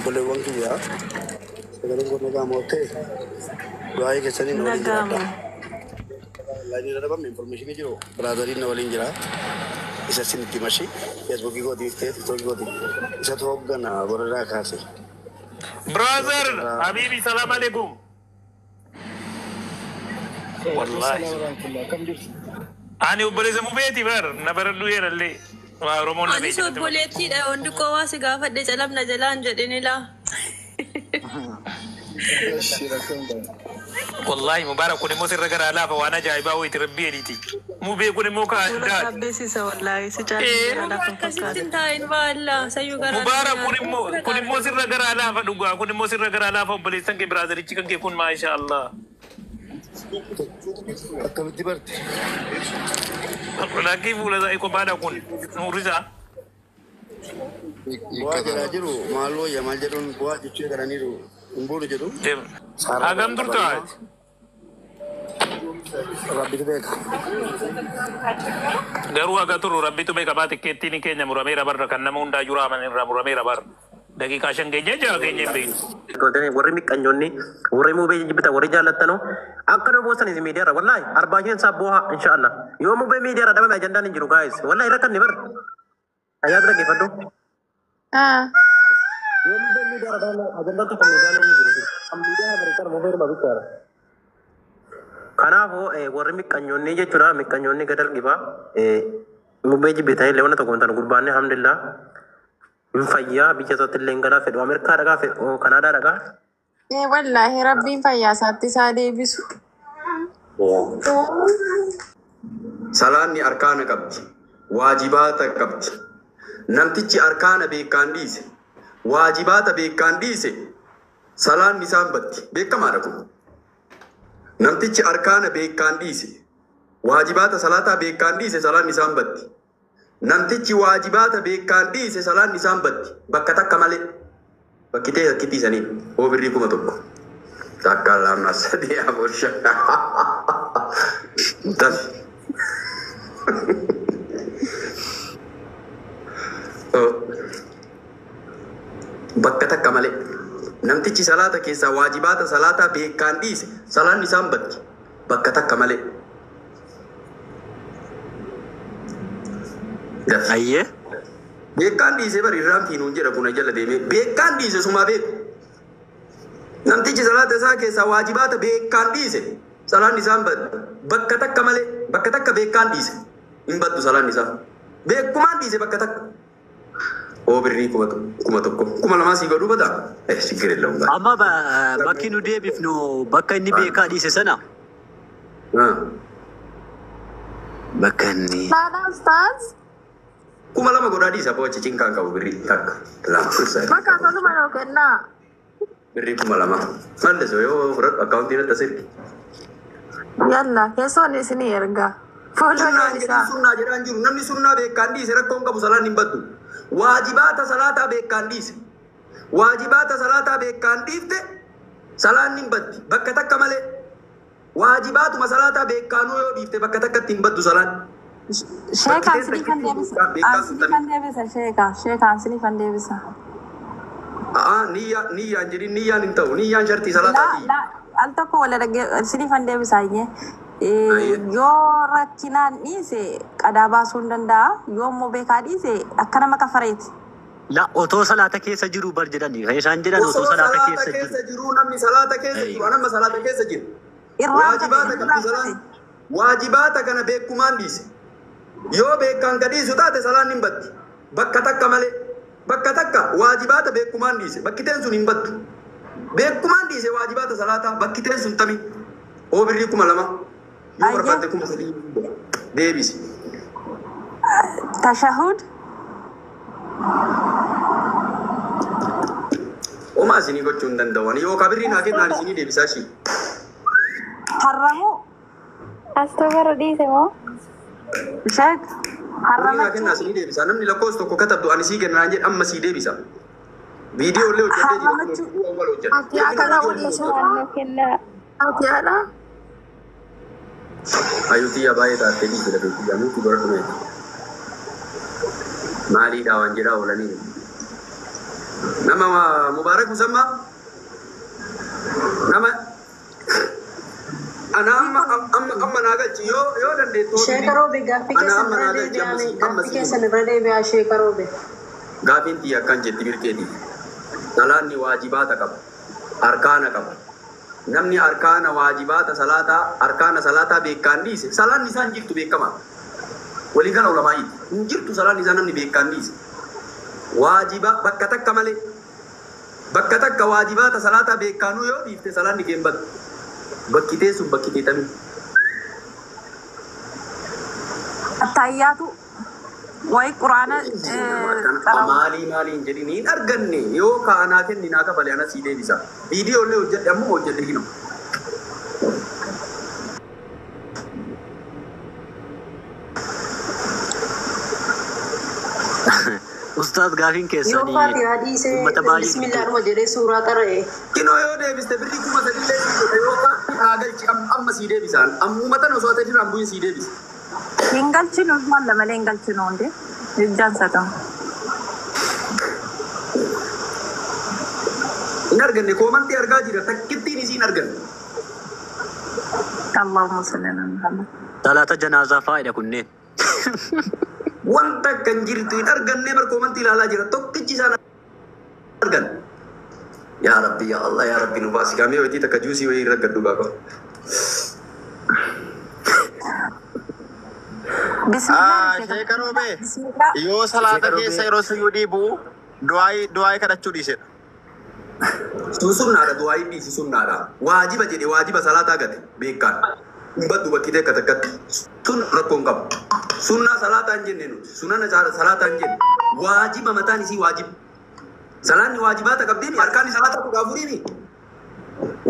Obboleewwan kiyyaa, sagaleen kun dhaga'amu ta'e du'aayii keessanii na waliin Dhaga'ama. jiraadha. Laayinii irra dhabame information jiru brotheriin na waliin jira. Isa isin itti mashi Facebookii kootiif ta'e TikTokii kootiif isatu hooggana borarraa kaase. Brother, habibi, salam alaikum. Wallahi. Ani obboleessa Mubeeti bar na baradhu yerallee. Waa Oromoon na Anis beekti. Obboleettiidha. Hundi koo waa si gaafadhe calabna jalaan jedhini laa. Wallahi Mubarak kun immoo sirra garaa laafa, waan ajaa'ibaa wayiiti rabbii eliiti. Mubee kun immoo ka Fuula addaati. saabbeessisa, wallaahi si caalaa garaa laafa Akkasitti fakkaata. hin taa'in baalla. Sayyuu garaa Mubarak kun immoo sirra garaa laafa dhugaa, kun immoo sirra garaa laafa. Obboleessan kee, brotherichi kan kee kun, maasha Allah. Akkamitti barte? Lakkii, fuula isaa kophaadha kun nuurrisaa. Bu'aa jedhaa jiru maal wayya maal jedhuun bu'aa jechuu eegalaniiru hin buunu jedhu. Hagam turtaa? Rabbitu beeka. Garuu haga turu rabbitu beeka. Baate tikkeettiin keenya murameera barra, kan nama hundaa jiru aman irraa murameera barra. Daqiiqaa 5 keenya 6 keenya hin beeknu. Warri miqqanyoonni, warri Mubee jibbitan, warri jaallattanu akka nu boosanis miidiyaarra wallaahi arbaasheen isaa booha inshaallah. Yoo Mubee miidiyaarra dhabame ajandaan hin jiru, guys, wallaahi rakkanni bar ayyaata dhaggeeffadhu. Yoo Mubee miidiyaarra dhabame ajandaan tokko miidiyaan hin jiru, kan miidiyaa bareechaa Mubee irma bichaadha. Kanaafuu warri miqqanyoonni jechuudha, miqqanyoonni gadal dhibaa Mubee jibbitan illee wanta tokko hin taanu. Gurbaanne alhamdulillah hin fayyaa, biyya isaatti illee hin galaa, fedhu Ameerikaa dhaqaa, fedhu Kanaadaa dhaqaa. Ee, wallaahi rabbiin fayyaa isaatti isaa deebisu. Salaanni arkaana qabdi. Waajibaata qabdi. Namtichi arkaana beekaan dhiise, waajibaata beekaan dhiise, salaanni isaan batti. Beekamaadha kun. Namtichi arkaana beekaan dhiise, waajibaata salaataa beekaan dhiise, salaanni isaan batti. Namtichi waajibaata beekaan dhiise, salaanni isaan batti. Bakka takka malee. Bakki ta'e akkitti isanii. Oo, birrii 1000. Takka, lama, sadii, afur, shan. Dafi. Oh. Bakka takka malee. Namtichi salaata keessaa waajibaata salaataa beekaan dhiise, salaanni isaan batti. Bakka takka malee. Dafi. Ayyee. Beekaan dhiise bari irraan fiinuun jedha kuna jala deemee. Beekaan dhiise sumaa beeku. Namtichi salaata isaa keessaa waajibaata beekaan dhiise, salaanni isaan baddu. Bakka takka malee, bakka takka beekaan dhiise. Hin baddu salaanni isaa. Beekumaan dhiise bakka takka. Oo, birrii 1000, 2000 sii godhuu badaa? Eh, siggir የለውም. Amma bakki nu deebifnu bakka inni beekaa dhiise sana. Bakka inni. Saadha ustaaz. 2000 godhaa dhiisa boochi cinqaan qabu, birrii takka, lama, sadii. Bakka toluma nuu kennaa. Birrii 2000. Malliso yoo fudhadhu akkaawuntii natti as ergi. Yalla, keessoon isinii erga. Fooloo Sunnaan jedhin isaa. Sunnaa jedhaan jiru, namni sunnaa beekaan dhiise rakkoon qabu, salaan hin baddu. Waajibaata salaataa beekaan dhiise. Waajibaata salaataa beekaan dhiifte, salaan hin baddi. Bakka takka malee. Waajibaatuma salaataa beekaanuu yoo dhiifte bakka takkatti hin baddu salaan. Sheekaan sinii kan deebisa. Ansinii kan deebisa sheeka. Sheekaan sinii kan deebisa. Aa, niyyaa niyyaan jedhin, niyyaan hin ta'u, niyyaan shartii Laa salaataati. Laa, al tokko wala dhagge sinii kan deebisa iyyee. Ayyee. Yoo rakkinaan dhiise qadaa baasuu hin danda'a. Yoo immoo beekaa dhiise akka nama kafareeti. La, otoo salaata keessa jiru bar jedhani. Kan isaan jedhan otoo Osoo salaata salaata keessa jiru. keessa jiru, namni salaata keessa jiru anamma salaata keessa jiru. Irraanfate. Waajibaata qabdi salaan. Irraanfate. Waajibaata kana beekumaan dhiise. Yoo beekaan ka dhiisu taate salaan hin baddi. Bakka takka malee. Bakka takka waajibaata beekumaan dhiise. Bakki teen sun hin baddu. Beekumaan dhiise waajibaata salaataa, bakki teen sun tami? Oo, birrii 2000. Yoo Ayyee. barbaadde 3000 deebisi. Tashahud. Homaa isinii gochuu hin danda'u. Ani yoo kabirriin haa kennaan isinii deebisaa ishii. Harramuu. Astoobarra dhiise moo? Sheek. Birriin haa Harramachuu. kennaa isinii deebisa. Namni lakkoofsa tokko katabdu ani sii kennaan jedhe, amma sii deebisa. Viidiyoo illee hojjetee jira. Harramachuu. Viidiyoo awwaal hojjedhe. Ati akkana waliin Waan kennaa. Ati haadha. Ayyuutiyyaa baay'ee taattee dhiisee beekiyyaa nuti godhadhu meeti. Maaliidha waan jedhaa oolanii. Nama Mubaarak Musammaa nama ana amma amma amma naa galchi yoo dandeettu. Sheeka Roobe, gaaffii Ana keessan amma irra naa galchi deebi'aa amma mee si amma gaaffii si keessan irra deebi'aa, Sheeka Roobe. Gaafiin tiyya akkan jetti birkeeti. Salaanni waajibaata qaba. Arkaana qaba. Namni arkaana waajibaata salaataa, arkaana salaataa beekaan dhiise, salaanni isaa hin jirtu, beekama. Waliigala ulamaa'iiti. Hin jirtu salaanni isaa namni beekaan dhiise. Waajiba bakka takka malee. Bakka takka waajibaata salaataa beekaanuu yoo dhiifte, salaanni kee hin badu. Bakki teessuun bakki teetamii. Attayyaatu wayi quraana qara'u. Maalii maalii hin jedhin, hin arganne. Yoo kaanaa kenni naa kafale, ana sii deebisa. Viidiyoo illee hojjedhe, ammoo hojjedhe hino. Ustaaz, gaafiin Yoo keessanii Faatihaa dhiisee uummata baay'ee bismillaadhuma jedhee suuraa qara'e. Kinoo yoo deebiste birrii 3000 illee sii godha. Yoo kaan naa galchi, amma sii deebisaan. Amma uummata osoo ta'e jiraan bu'in sii deebisa. Hin galchinu, malla malee hin galchinu hundi. Ijjaan satan. Hin arganne, koomantii argaa jira, takkittiin isii hin arganne. Allahumma salli ala Muhammad. Salaata janaazaa faayidha kunneen. Wanta kan jirtu hin arganne bar, koomantii ilaalaa jira, tokkichi isaan arganne. Yaa Rabbi, yaa Allah, yaa Rabbi nu baasi. Kaamee wayitii takka juusii wayii irra gaddu gaafa. Bismillah. Sheeka Roobee, Bismillah. yoo salaata Sheeka keessa Roobee. yeroo sujuudii bu'u du'aayii kadhachuu dhiisedha. Sun sunnaadha, du'aa dhiisi sunnaadha. Waajiba jedhe, waajiba salaataa gate beekaan. Hin baddu bakki takka takkatti. Sun rakkoo hin qabu. Sunnaa salaataa hin jenne nuti. Sunana salaataa hin jenne. Waajiba mataan isii waajiba. Salaanni waajibaata qabdiini, harkaan salaataa 14iini.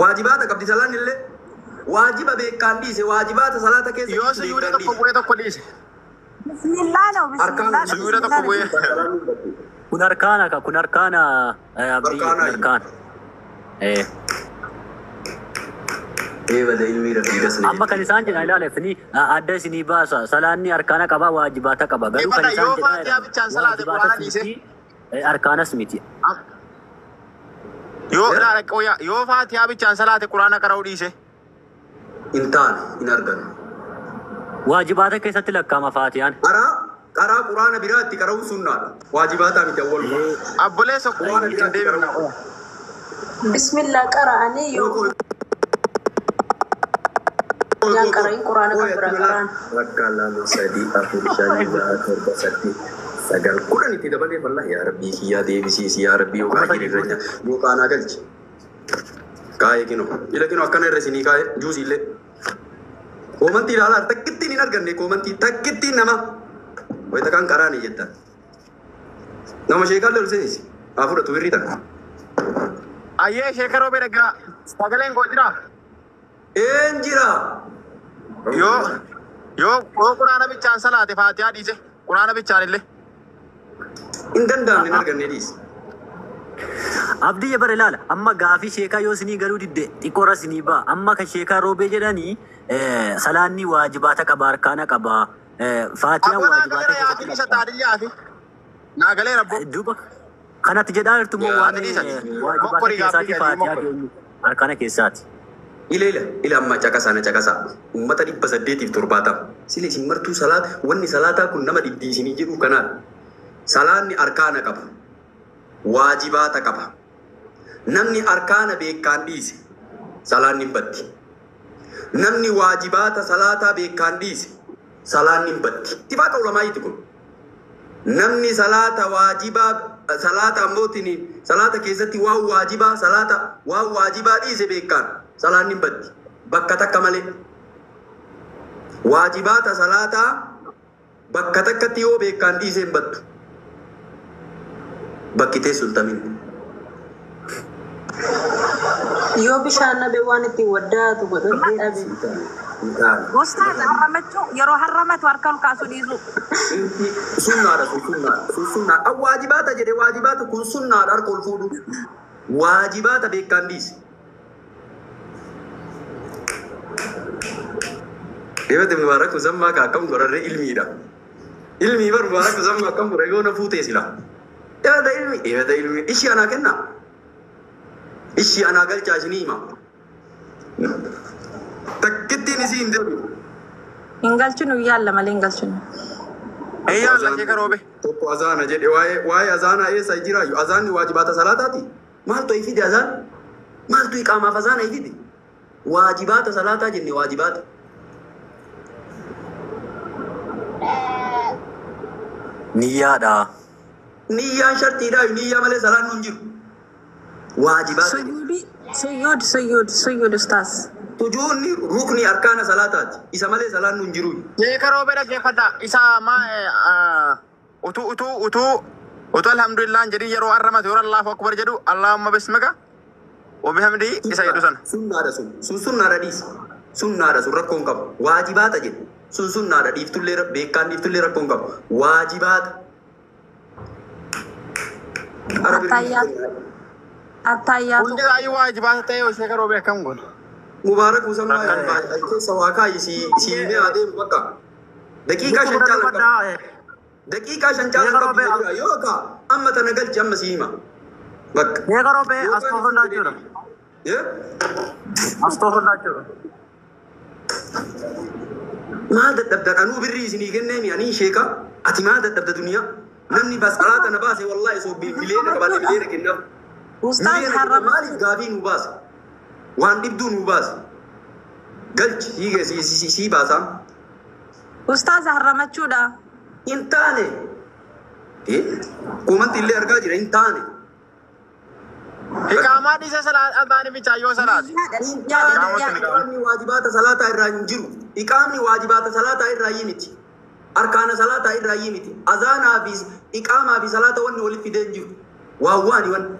Waajibaata qabdi salaanni illee. Waajiba beekaan dhiise, waajibaata salaata keessa Yoo jirtu sujuuda beekaan tokko dhiise. bu'ee tokko dhiise. Bismillah no Harkaan bismillah. Sujuuda tokko bu'ee. Kun arkaana ka, kun arkaana, Abdii, kun Arkaana. arkaana. Ee bada ilmi rabbii gasne. Amma kan isaan jedhan ilaala, isinii adda isinii baasa. Salaanni arkaana qaba, waajibaata qaba. Garuu kan Ifadha isaan yoo jedhan Faatihaa bichaan salaate waajibaatas Quraana dhiise. miti, arkaanas miti. Yoo ilaala qoya, yoo Faatihaa bichaan salaate Quraana qara'uu dhiise. Hin taane, hin argannu. Waajibaata keessatti lakkaama Faatiyaan. Karaa quraana biraatti qara'uun sunnaadha. Waajibaataa miti awwaluma. Abboleessa Quraana hin biraatti deebifna. qara'uun. Bismillah qara'anii yoo yaan qara'in Quraana kan biraa qara'an. Bakka lama, sadii, afur, shan, jaha, torba, saddeet, sagal, 10 itti dabalee. Bal'aa, yaa Rabbii kiyyaa deebisiisi, yaa Rabbii, yookaan 3000 irra yookaan naa galchi. Kaayee kinoo ila kinoo akkana irra isinii kaayee juusii illee. Koomantii ilaalaa, takkittiin hin arganne koomantii takkittiin nama. Wayita kan qaraani jettan. Nama sheekaan lolu seensi. Haa fudhatu birrii takka. Ayyee, Sheeka Roobee, dhagaa sagaleen koo jiraa? Een jira. Yoo Quraana bichaan salaate Faatihaa dhiise, Quraana bichaan illee. Hin danda'amne, hin arganne, dhiisi. Abdii, bara ilaala, amma gaafii sheekaa yoo isinii galuu didde xiqqoorra isinii ba'a. Amma kan Sheekaa Roobee jedhanii salaanni waajibaata qaba, arkaana qaba. Faatiyaan Abbo, naa waajibaata galeera, keessatti yaafi dhiisa lakkaa'ama. taadhi yaafi. Naa galeera abbo. Duuba kanatti jedhaa jirtu immoo waan Ati dhiisa. waajibaata Mokkori keessaati gaaffii Faatiyaa mokkori. geenyu arkaana keessaati. Ila ila ila, amma caqasaa, na caqasaa. Uummata 870. Sila isin martuu salaata, wanni salaataa kun nama dhibdii isinii jedhu kanaadha. Salaanni arkaana qaba. Waajibaata qaba. Namni arkaana beekaan dhiise, salaanni hin baddi. Namni waajibaata salaataa beekaan dhiise, salaanni hin baddi. Ittifaaqa ulamaa'iiti kun. Namni salaata waajibaa, salaata ammootiin salaata keessatti waan waajibaa, salaata waan waajibaa dhiise beekaan, salaanni hin baddi. Bakka takka malee. Waajibaata salaataa bakka takkatti yoo beekaan dhiise hin baddu. Bakki teessu hin. Yoo bishaan dhabe, waan ittiin waddaatu godhate dhabe. Ustaaz, harramachuu, yeroo harramatu harka ol kaasuu dhiisu. Sunnaadha sun, sunnaadha sun, sunnaadha. Waajibaata jedhe, waajibaata kun sunnaadha, harka ol fuudhu. Waajibaata beekaan dhiise. Dhibate Mubaarak Musammaa ka akkam godharree ilmiidha. Ilmii bar, Mubaarak Musammaa akkam godha yoo na fuutee sila. Ebada ilmi, ebada ilmi. Ishii anaa kennaa. Ishii anaa galchaa isinii hima. Takkittiin isii hin deebi'u. Hin galchinu yaalla malee hin galchinu. Yaalla sheeka roobe. Tokko azaana jedhe waa'ee azaanaa eessa jiraayu? Azaanni waajibaata salaataati. Maaltu ifide azaan? Maaltu iqaamaaf azaana ifide? Waajibaata salaataa jenne waajibaata. Niyyaadha. Niyyaan shartiidhaa niyyaa malee salaan nun jiru. Waajibaata. Suyuudi suyuud suyuud suyuud ustaas. Sujuudni rukni arkaana salaataati. Isa malee salaan nun jiru. Sheeka roobee dhaggeeffadha. Isa ma utuu utuu utuu utuu alhamdulillah jedhi yeroo arramatu yeroo Allahu akbar jedhu Allahumma bismika wa bihamdi isa jedhu sana. Sunnaadha sun. Sun sunnaadha dhiisi. Sunnaadha sun rakkoo hin qabu. Waajibaata jedhu. Sun sunnaadha dhiiftullee beekaan dhiiftullee rakkoo hin qabu. Waajibaata. Attaayyaatu. Attaayyaatu. Hundi isaayyuu waajibaata ta'e sheeka roobee akkam goona. Mubaarak Musammaa keessa waa kaayi si himee adeemu bakka. Daqiiqaa shan caalan qabu. Daqiiqaa shan caalan qabdu jechuudha. Yoo kaa amma tana galchi amma si hima. Bakka. Sheeka roobee astoofannaa jechuudha. Astoofannaa jechuudha. Maal dadhabdan anuu birrii isinii kenneemi anii sheeka ati maal dadhabda duniyaa. Namni bas salaata na baase wallaahi osoo miliyoona qabaate miliyoona kennaaf. Ustaas Miliyoona harrama. maaliif gaafii nu baase? Waan dhibduu nu baase. Galchi sii sii baasaa. Ustaas harramachuudha. Hin taane. Kumanti illee argaa jira hin taane. Iqaamaa dhiise salaat bichaa yoo salaati. Hin taane. Iqaamni waajibaata salaataa irraa hin jiru. Iqaamni waajibaata salaataa irraa yi miti. Arkaana salaataa irraa yi miti. Azaanaa fi iqaamaa fi salaata wanni walitti fidee hin jiru. Waan waani wanni.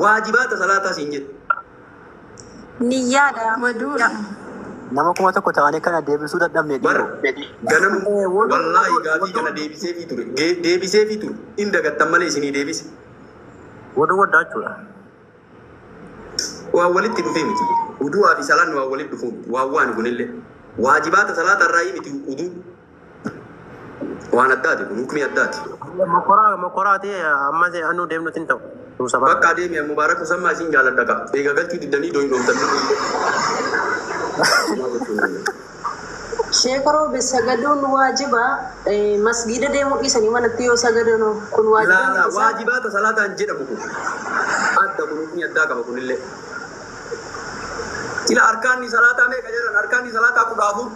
Waajibaata salaataa siin jedhu. Niyyaadha. Waduudha. Nama 1000 ta'anii kana deebisuu dadhabne Bar dhiiroo. ganam wallaahi gaafii kana deebiseefii ture. Deebiseefii ture. Hin dagattan malee isinii deebise. Waduu waddaa jechuudha. Waan walitti dhufee miti. Udu'aa fi salaanni waan walitti dhufuu miti. Waan waani kunillee. Waajibaata salaata irraa miti uduu. Waan addaati kun hukmii addaati. Mokoraa mokoraa ta'e amma anuu deemnutti hin ta'u. Nuusa bara. Bakka adeemi Mubaarak Musammaa isin jaaladha kaa. Eega galchuu diddanii dooyin dhoomtan. Sheeka roobe sagaduun waajiba masgiida deemuu dhiisanii manatti yoo sagadan kun waajiba Laala miti isaa? waajibaata salaataan jedhamu kun. Adda kun hukmii addaa qaba kunillee. Sila arkaanni salaataa meeqa jedhan arkaanni salaataa 14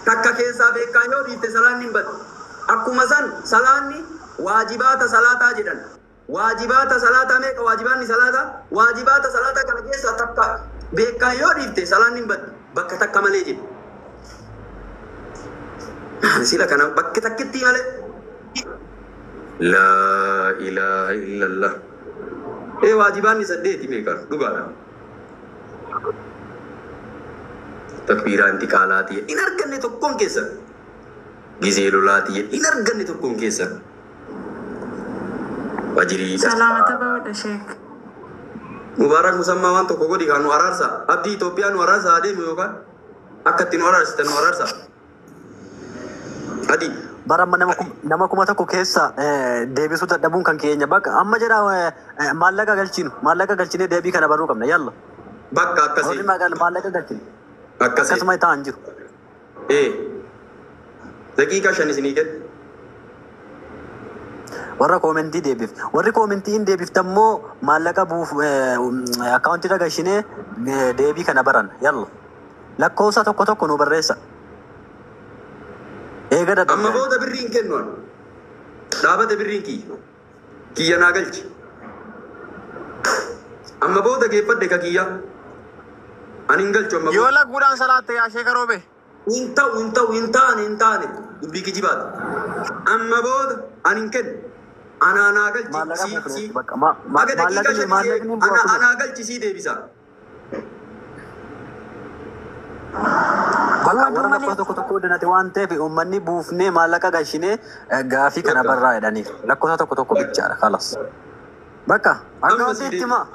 takka keessaa beekaan yoo dhiifte salaanni hin badu. Akkuma san salaanni waajibaata salaataa jedhan. Waajibaata salaataa meeqa waajibaanni salaataa? Waajibaata salaataa kana keessaa takka beekaan yoo dhiifte salaanni hin badu. Bakka takka malee jedhu. Sila kana bakka takkitti malee. Laa ilaaha illallah. Ee waajibaanni saddeeti meeqa dhugaadha. Takbiiraa intiqaalaatii hin arganne tokkoon keessan. Gizee lolaatii hin arganne tokkoon keessan. Wajiriidha. Salaamata bahuudha sheek. Mubaarak Musammaa waan tokko godhi kaa nu araarsa. Abdii Itoophiyaa nu araarsa adeemu yookaan akka itti nu araarsitan nu araarsa. Adii. Bara amma nama 1000 keessa deebisuu dadhabuun kan keenya bakka amma jedha maallaqa galchinu maallaqa galchinee deebii kana baruu qabna yalla. Bakka akkasii. Warri maallaqa galchinu. Akkasii. Akkasuma ta'an jiru. Daqiiqaa shan isinii kenna. Warra koomentii deebif. Warri koomentii hin deebiftammoo maallaqa buuf akkaawuntii irra galchinee deebii kana baran yalla. Lakkoofsa tokko tokko nu barreessa. Eega Amma dadhabne. booda birrii hin kennu ani. Dhaabate birriin kiyya. Kiyya naa galchi. Amma booda geeffadhe ka kiyya. Ani hin galchu amma Yoo booda. laguudhaan salaatte yaa sheeka roobe. Hin ta'u hin ta'u hin taane hin taane dubbii kijibaata. Amma booda ani hin kennu. Anaa naa galchi Maallaqa sii buufne sii. bakka Haga daqiiqaa maallaqni shanii maallaqni ana bu'aa anaa galchi sii deebisa. Bakka Waduu warra malee. lakkoofsa tokko tokko danate waan ta'eef uummanni buufnee maallaqa galchinee gaafii kana Bakka. barraa jedhaniif lakkoofsa tokko tokko bichaadha kalas. Bakka Amma akkaawuntii sii itti deebisa. himaa.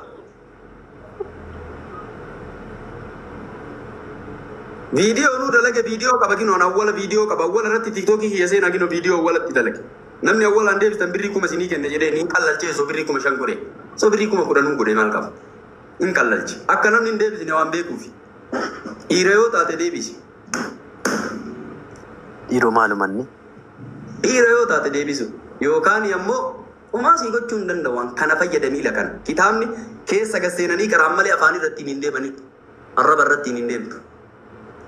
Viidiyoo nu dalage viidiyoo qaba ginoon awwala viidiyoo qaba awwala irratti tiiktookii kiyya seenaa ginoo viidiyoo awwalatti dalage. Namni awwalaan deebistan birrii 1000 isinii kenne jedhee hin qallalchee osoo birrii 5000 godhe. Osoo birrii 10,000 godhe maal qaba? Hin qallalche. Akka namni hin deebisne waan beekuufi. Dhiira yoo taate deebisi. Dhiiroo maalumanni. Dhiira yoo taate deebisu. Yookaan ammoo homaa sii gochuu hin danda'u waan kana fayyadamii lakan. Kitaabni keessa gad seenanii karaan malee afaan irratti hin deemanii. Arraba irratti hin deemtu.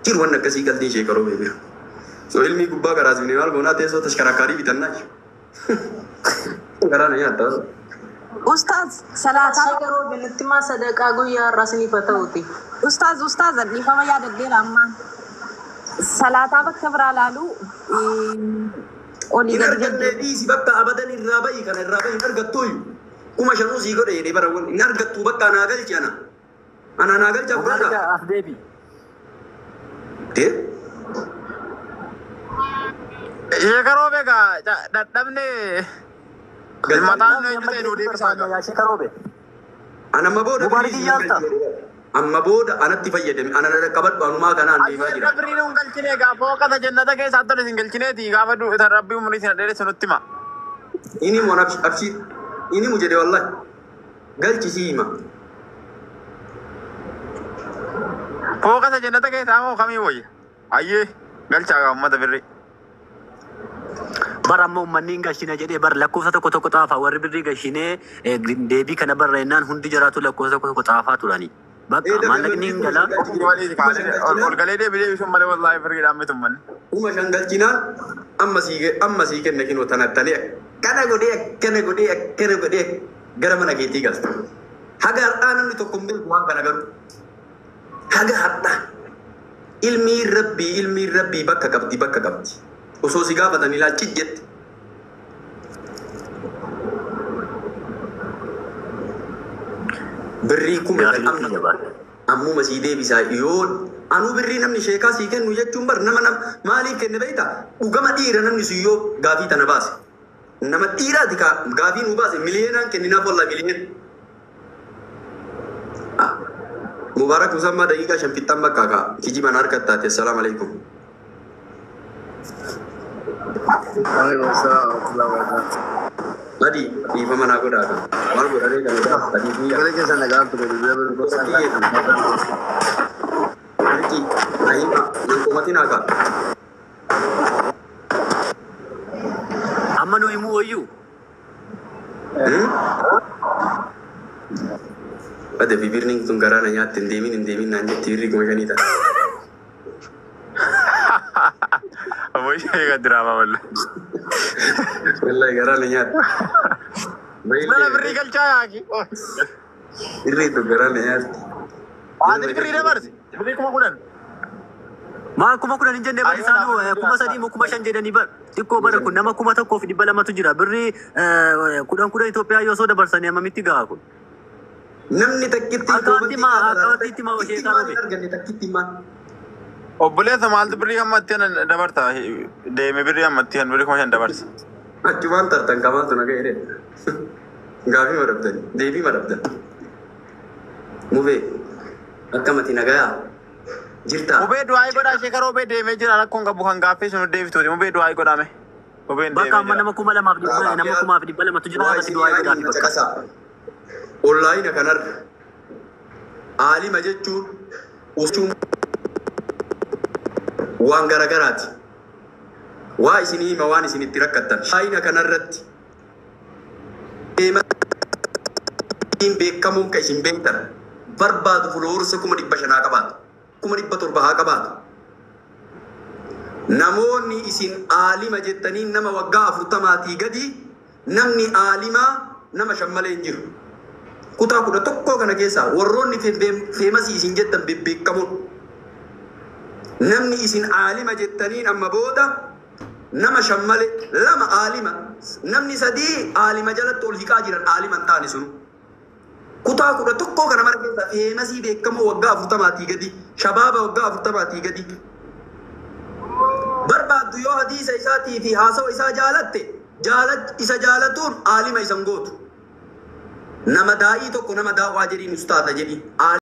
Jiru wanni akkasii galtee ishee qaroo beeku. So ilmi gubbaa karaa siifnee maal goonaa teessoo tashkarakkaarii bitannaa. Karaa na nyaata. Ustaaz salaataa Sheekaroo nutti maa sadaqaa guyyaa har'aa isiniif haa ta'uuti. Ustaaz ustaaz dhiifama yaadadheera ammaan. Salaataa bakka biraa laaluu olii Hin gadi arganne deddeebi'u. dhiisi bakka abadan irraa bahi kana irraa bahi hin argattuuyu. 5000 sii godhe jedhee bara wal hin argattu bakka anaa galchi ana. Ana naa galcha Mubaarika fudhadha. as deebi. Dee Sheekaroo beekaa dadhabne mataan nu Namni eenyu amma ta'e nu deebii deebisaa barbaanna gaa. yaa sheekaroobe. Ana amma booda birrii Mubaariki siin yaalta. galchi jedhee. Amma booda anatti fayyadame ana na qabadhu anumaa kanaan deemaa Ayyee jira. birrii nuun galchine gaa fooqata jannata keessaa tole isin galchineeti gaafa du'e tan rabbii umurii isin dheeresse nutti hima. Inni mu abshii inni mu jedhe wallahi galchi sii hima. Fooqata jannata keessaa moo kamii wayya? Ayyee galchaa gaa uummata birrii. Bara amma uummanni hin gashine jedhee bara lakkoofsa tokko tokko xaafaa warri birrii gashinee deebii kana barreennaan hundi jiraatu lakkoofsa tokko tokko xaafaa turani. Bakka maallaqni hin galaa. Ol galee deebi deebisuun malee wallaahi birriidhaan mitu manni. 5000 galchinaan amma sii kenne kinoo tanattanii akkana godhee akkana godhee akkana godhee gara mana keetii galta. Haga har'aa namni tokko hin beeku waan kana garuu. Haga har'aa ilmiin rabbii bakka qabdi bakka qabdi. Osoo si gaafatan ilaalchi jette. Birrii 5000 Gaafii amma kiyya baate. ammuma sii deebisaa yoo anuu birrii namni sheekaa sii kennu jechuun bar nama nam maaliif kenne beektaa dhugama dhiira namni sun yoo gaafii tana baase nama dhiiraati ka gaafii nu baase miliyeenaan kenninaaf wallaa miliyeen. Mubaarak Musammaa daqiiqaa 5 fixxan bakka kaa kijiban harka taate assalaamu alaikum. Waalaikum salaam warahmatullahi wabarakatuh. Adi dhiifama naa godhaa kan maal godhanii kana gaa adii biyya. Galee keessa nagaan ture biyya biroo. Miti Nahima nan komatinaa kaa. Amma nu himuu wayyuu. Bade bibirni tun garaa na nyaatte hin deemin hin deemin naan jetti birrii 5000 ta'a. Aboo sheeka diraamaa wallaahi. Wallahi garaa na nyaatte. Mana birrii galchaa yaaki. Birrii tun garaa na nyaatte. Ati birrii dabarsi. Birrii 10,000. Maa 10,000 hin jenne bar Ayyoo isaanuu naaf 3,000 moo 5,000 jedhanii bar xiqqoo bara kun nama 1,200tu jira birrii 10,000 Itoophiyaa yoo soo dabarsanii hammamitti gahaa kun. Namni takkitti Akkaawwanti maa akkaawwantiitti maa sheekaa maal robe. hin arganne takkitti maa. Obboleessa maaltu birrii ammatti kan dabarta? Deeme birrii ammatti kan birrii 5,000 dabarsa. Achumaan tartan kamaatu naga jedhee. Gaafii madabdan deebii madabdan. Mubee akkamati nagayaa jirtaa. Mubee du'aayii godhaa sheekaroo bee deemee jira rakkoon qabu kan gaaffii sun deebituuti. Mubee du'aayii godhame. Mubeen Bakka deemee amma jira. nama 2,200 nama 2,200tu jira Waa irratti isin du'aa yaadni godhaafi bakka. caqasaa. Onlaayina kanarra aalima jechuun usuun waan garagaraati. Waa isinii hima waan isin itti rakkattan. Onlaayina kanarratti deemaa beekamuun kan isin beektan barbaadu fuloorsa 500,000 haa qabaatu. 700,000 haa qabaatu. Namoonni isin aalima jettanii nama waggaa 40 gadi namni aalimaa nama 5 malee hin jiru. Kutaa 11 kana keessaa warroonni feemasii isin jettan bebbeekamoon. Namni isin aalima jettaniin amma booda nama 5 malee 2 aalima namni 3 aalima jalatti ol hiqaa jiran aalima hin taane sunu. Kutaa 11 kana mara keessaa feemasii beekamoo waggaa 40 gadi shabaaba waggaa 40 gadi. Barbaaddu yoo hadiisa isaatii fi haasawa isaa jaalatte isa jaalatuun aalima isan gootu. Nama daa'ii tokko nama daa'waa jedhiin ustaaza jedhiin.